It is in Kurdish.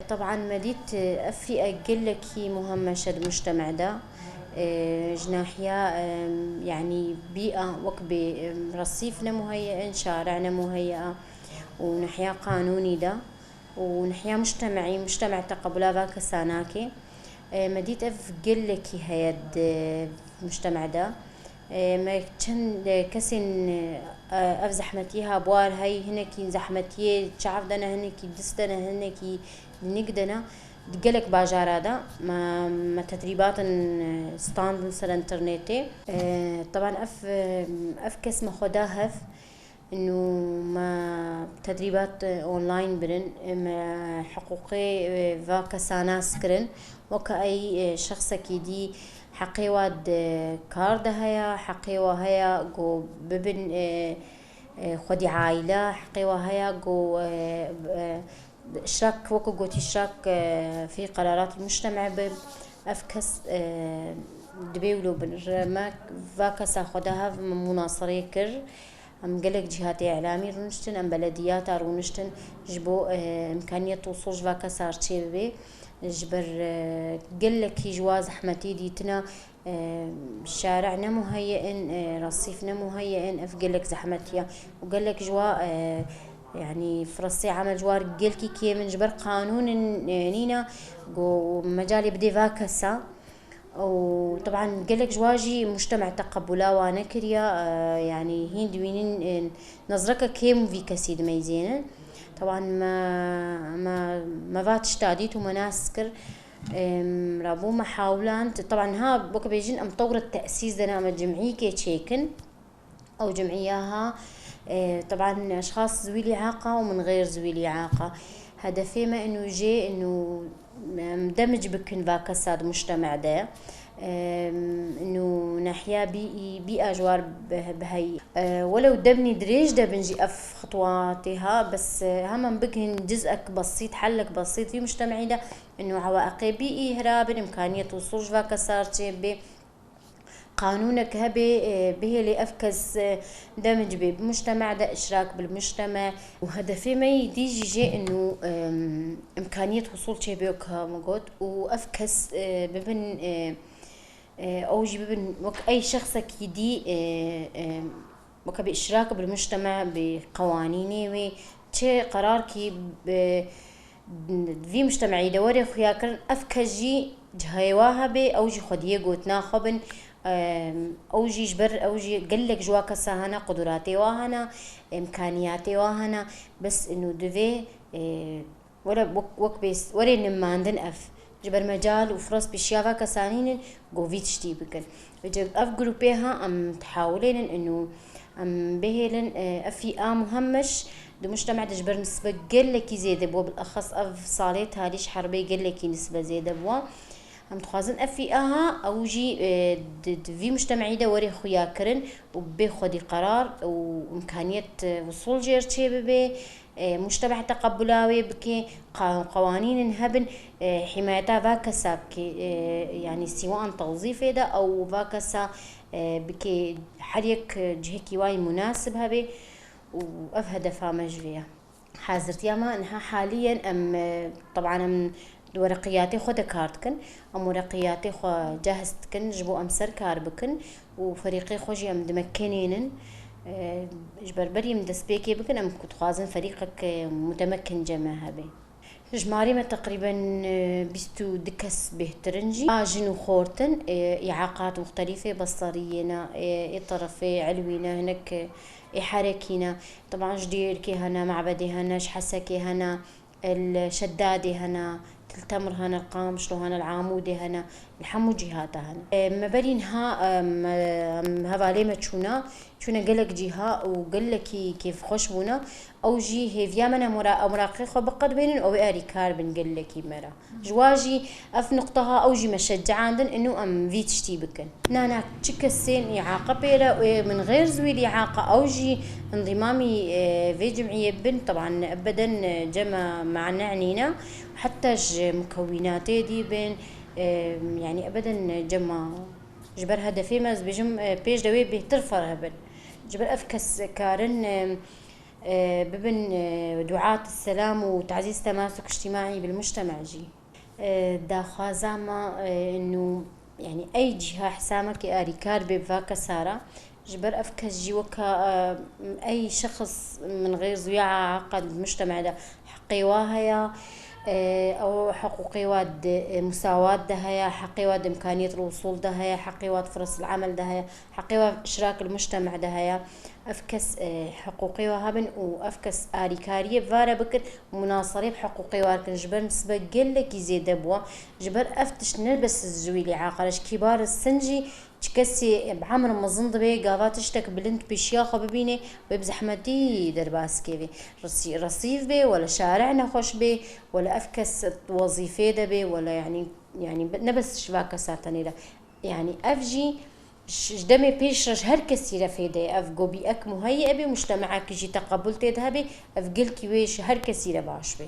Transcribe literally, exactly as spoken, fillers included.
طبعاً me dît, e, ev fîe gelekî muhemmeş e di mujtema de. E, ji nahiya, e, yanî bîa wek bê, e, resîf ne muheyye in, şare ne muheyye û nahiya qanûnî de û nahiya mujtema'î, mujtema teqebula va kesa nake. E, me dît ev gelekî heye di mujtema de. E, me çend, e, kesên, e, ev zehmetiyê ha bi war hey, hinekî zehmetiyê çav de ne, hinekî dist de ne, hinekî nik de ne. Di gelek bajara de me, me tedrîbatin, e, standin ser înternetê. E, teban ev, e, ev kes me xwe da hev. Înû me tedrîbat, e, online birin, e, me hiqûqê, e, va kesa nas kirin. Weke ey, e, şexsekî dî heqê wa di kar de heye, heqê wa heye ku bibin, e, e, xwedî aîle, heqê wa heye ku, e, e, Îşrak, weke gotî, îşrak, e, fî qerarat mujtema be, ev kes, e, dibê wilo bin. Re-, me va kesa xwe da hev, me munasirê kir. Em gelek cîhatê îlamî rûniştin, em belediyata rûniştin ji bo, e, îmkaniyet wusûl ji va kesa re çêbibe. Ji ber, e, gelekî ji wa zehmetî dîtina, E, şare ne muheyye in, e, resîf ne muheyye in, ev gelek zehmetiya. Û gelek ji wa, e, yanî firasê emel ji wa gelkî kêm in, ji ber qanûnin, e, nîne, ku mecalê bidê va kesa. Û teban gelek ji wa jî mujtema teqebula wa nekiriya, e, yanî hîn dibînin, e, nezreke kêm vî kesî dimeyzênin. Teban me, me, me va tişta dît û me nas kir. Em, rabû me hewland. Teban ha, weke bêjin em tewret tesîs dene, em cimîyekê çêkin. Ew cimîya ha, e, teban eşxas zî wî lîaqa û min xêr zî wî lîaqa. Hedefê me înû jê, înû em demc bikin va kesa di mujtema de. Em, înû nahiya bî-, bîa ji war bi-, biheyî. E, welew demnî dirêj de bin jî ev xitwatê ha, bes, e, hema em bigihîn ciz'ek besît, hellek besît vî mujtema'î de, Înû eweqê bî î hirabin, îmkaniyet wusûl ji va kesa re çêbê. Qanûnek hebe, e, bihêlê ev kes, e, demc bê bi mujtema de, îşrak bil mujtema. Û hedefê me yî dî jî jê înû, em, îmkaniyet wusûl çêbê wek me got. Û ev kes, e, bibin, e, e, ew jî bibin wek ey şexsekî dî, e, e, Weke bi îşrak bil mujtema, bi qewanînê wê, çi qerarkî bi vî mujtemeyî de were xuyakirin, ev kes jî cihayê wa hebe, ew jî xwediyê gotina xwe bin, em, ew jî ji ber, ew jî gelek ji wa kesa hene, quduratê wa hene, îmkaniyatê wa hene, bes ino divê, e, Were wek, wek bês-, were nimandin ev. Ji ber mecal û firas pêşiya va kesanînin ku vî tiştî bikin. Vêce ev grûpê ha em dihawilênin û em bihêlin, e, ev fîa muhemmeş di mujtema de ji ber nisbe gelekî zêde bû. Bilexes ev salê talî ji herbê gelekî nisbe zêde bû. Em dixwazin ev fîa ha ew jî, e, di, di vî mujtemeyî de were xuya kirin û bê xwedî qerar û imkaniyet, e, wusûl jêr çê bibe. E, mujtema teqebula wê bike, qa-, qewanînin hebin, e, hîmayeta va kesa bike, e, yanî sîwan tewzîfê de ew va kesa, e, bike her yek cihekî wayî munasib hebe û ev hedefa me ji vê ye. Hazirtiya me niha haliyen em, e, teban em Di wereqiyatê xwe de kar dikin. Em wereqiyatê xwe cehiz dikin, ji bo em ser kar bikin û ferîqê xwe jî em dimekenînin. E, ji ber berî em destpêkê bikin, em ku dixwazin ferîqek, e, mutemekin cem me hebe. Jimarê me teqrîben, e, bîst û du kes bêhtir in jî. A jin û xort in, e, îaqat muxtelîf ê, beseriyê ne, e, ê terefê elwî ne, hinek, e, ê herekî ne. Teban ji Dêrikê hene, Mabedê hene, ji Hesekê hene. Li Şedadê hene, li Temr hene, li Qamişlo hene, li Amûdê hene, li hemû cîhata hene. E, me berî niha, e, me, em hevalê me çûne, çûne gelek cîha û gelekî kêfxweş bûne. Ew jî hêviya me ne mura-, em miraqê xwe biqedbênin û ew ê alîkar bin gelekî me re. Ji wa jî ev nuqta ha ew jî me şeceandin, inu em vî tiştî bikin. Na, na, çi kesên îaqa pê re, ê min xêr zî wî lîaqa, ew jî endîmamî, e, vê cimiyê bin, teban ebeden, e, cema mane nîne, heta ji mukewînatê dî bin, e, yanî ebeden cema ji ber hedefê me, ez bêjim, e, pêş de wê bêhtir ferh bin. Ji ber ev kes karin, e, e, bibin, e, duat selam û tazîz temasuk ictimaî bil mujtema jî. E, daxwaza me, e, inu, yanî ey cîha hisamekê arîkar bê bi va kesa re, ji ber ev kes jî weka, e, ey şexs min xêr zuya aqil mujtema de heqê wa heye, e, ew heqûqê wa di, e, musawat de heye, heqê wa di imkaniyet li wusûl de heye, heqê wa di firesil emel de heye, heqê wa işrak li mujtema de heye. Ev kes, e, heqûqê wa hebin û ev kes arîkariyê bi va re bikin, munasarê bi heqûqê wa dikin. Ji ber nisbe gelekî zêde bû. Ji ber ev tişt ne bes ji wî lê aqil e, ji kîbar sin jî çi kesê bi emr mezin dibe, gava tiştek bilind pêşiya xwe bibîne, wê bi zehmetî derbas kevê. Resî-, resîv bê, wele şarî nexweş bê, wele ev kes wezîfê de bê, wele yanî, yanî ne bes ji va kesa tenê de. Yanî ev jî ji demê pêş re ji her kesî re fêde ye. Ev go bî ek muheyye bê, mujtemekî jî teqebul tê de hebe, ev gelkî wê ji her kesî re baş bê.